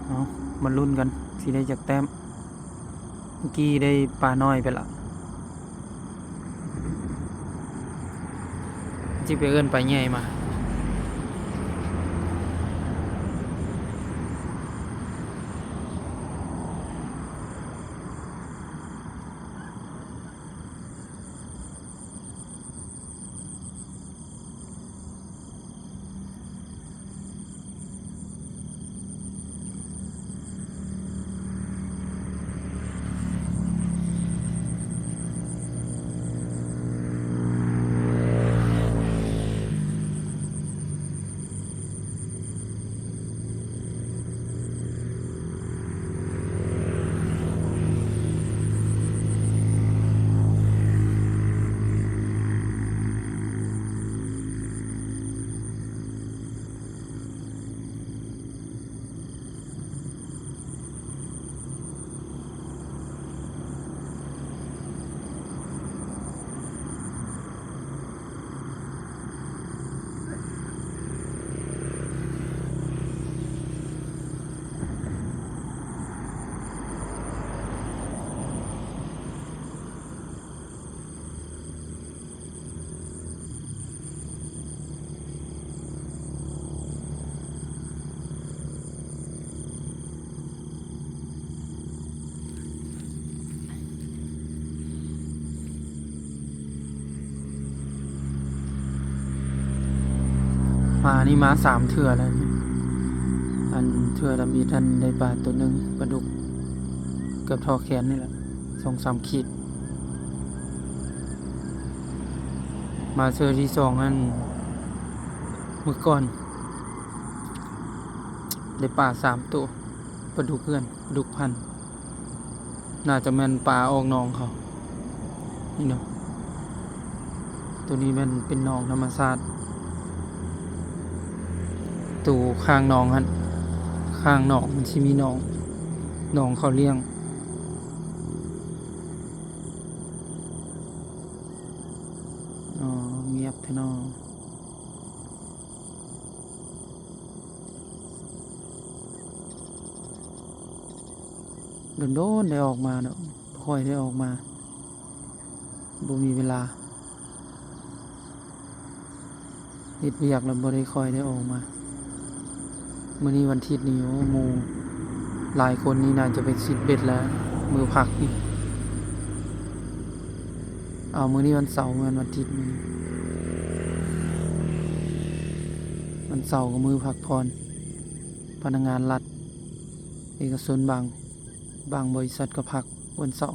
ເອົາ ມາລຸ້ນກັນ ຊິໄດ້ຈັກແຕ້ມ. ເມື່ອກີ້ໄດ້ປານ້ອຍໄປລະ ຊິໄປເອີ້ນປາໃຫຍ່ມາ. ມານີ້ມາສາມເທື່ອແລ້ວນີ້ ອັນເທື່ອທຳອິດຫັ້ນໄດ້ປາໂຕໜຶ່ງ ປາດຸກເກືອບທໍ່ແຂນນີ້ແຫຼະ ສອງສາມຂີດ. ມາເທື່ອທີສອງຫັ້ນ ມື້ກ່ອນໄດ້ປາສາມໂຕ ປາດຸກເຮືອນ ປາດຸກພັນ ໜ້າຈະແມ່ນປາອອກໜອງເຂົານີ້ເນາະ. ໂຕນີ້ແມ່ນເປັນໜອງທຳມະຊາດ ໂຕຂ້າງໜອງຫັ້ນ ຂ້າງໜອງມັນຊິມີໜອງ ໜອງເຂົາລ້ຽງ. ອໍ ງຽບແທ້ເນາະ. ດົນໆໄດ້ອອກມາເນາະ ບໍ່ຄ່ອຍໄດ້ອອກມາ ບໍ່ມີເວລາ ເຮັດວຽກແລ້ວບໍ່ໄດ້ຄ່ອຍໄດ້ອອກມາ. ມື້ນີ້ວັນທິດນີ້ ໂອ້ ໝູ່ຫຼາຍຄົນນີ້ໜ້າຈະໄປຊິດເບັດແລ້ວ ມື້ພັກນີ້. ເອົາ ມື້ນີ້ວັນເສົາ ແມ່ນວັນທິດມື້ນີ້ ວັນເສົາກໍມື້ພັກຜ່ອນ ພະນັກງານລັດ ເອກະຊົນບາງ ບາງບໍລິສັດກໍພັກວັນເສົາ.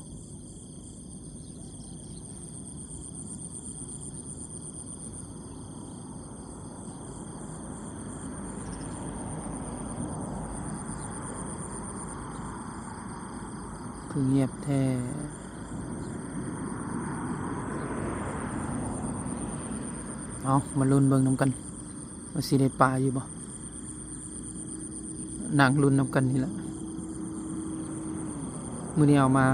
ຄືງຽບແທ້. ເອົາ ມາລຸ້ນເບິ່ງນຳກັນວ່າຊິໄດ້ປາຢູ່ບໍ່? ນັ່ງລຸ້ນນຳກັນນີ້ແຫຼະ. ມື້ນີ້ເອົາມາ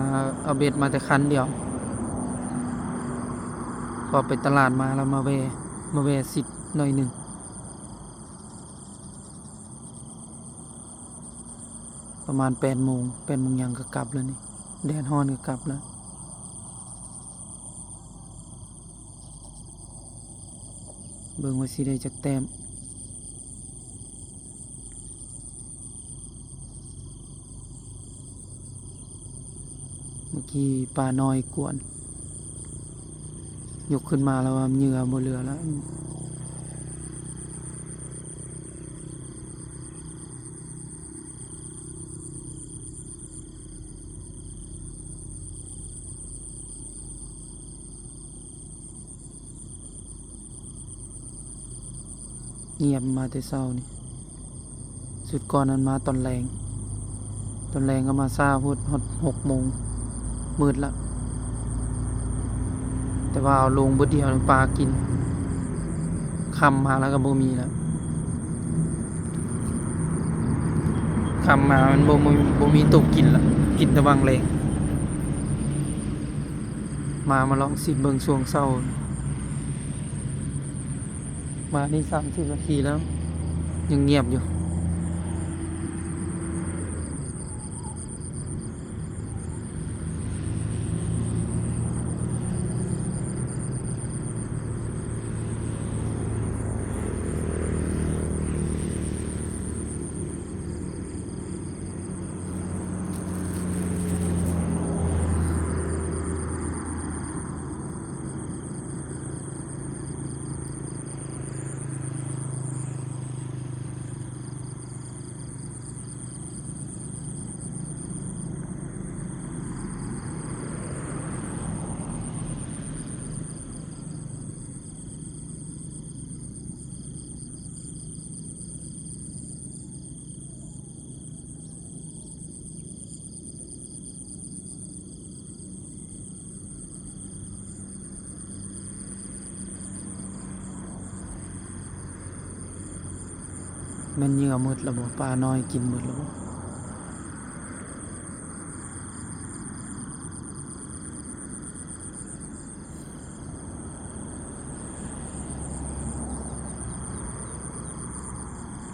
ເອົາເບັດມາແຕ່ຄັນດຽວ ເພາະໄປຕະຫຼາດມາແລ້ວມາແວ່ ມາແວ່ຊິດໜ້ອຍໜຶ່ງ. ປະມານແປດໂມງ ແປດໂມງຫຍັງກໍກັບແລ້ວນີ້ ແດດຮ້ອນກໍກັບແລ້ວ. ເບິ່ງວ່າຊິໄດ້ຈັກແຕ້ມ. ເມື່ອກີ້ປານ້ອຍກວນ ຍົກຂຶ້ນມາແລ້ວວ່າເຫຍື່ອບໍ່ເຫຼືອແລ້ວ. ງຽບມາແຕ່ເຊົ້ານີ້ ຊຸດກ່ອນນັ້ນມາຕອນແລງ ຕອນແລງກໍມາຊ້າໂພດ ຮອດຫົກໂມງ ມືດລະ ແຕ່ວ່າເອົາລົງບຶດດຽວ ປາກິນ ຄ່ຳມາແລ້ວກໍບໍ່ມີລະ ຄ່ຳມາມັນບໍ່ ບໍ່ ບໍ່ມີໂຕກິນລະ ກິນແຕ່ຫວ່າງແລງ. ມາ ມາລອງຊິດເບິ່ງຊ່ວງເຊົ້າ ມານີ້ສາມສິບນາທີແລ້ວ ຍັງງຽບຢູ່. ແມ່ນເຫຍື່ອໝົດແລ້ວບໍ່? ປານ້ອຍກິນໝົດແລ້ວບໍ່?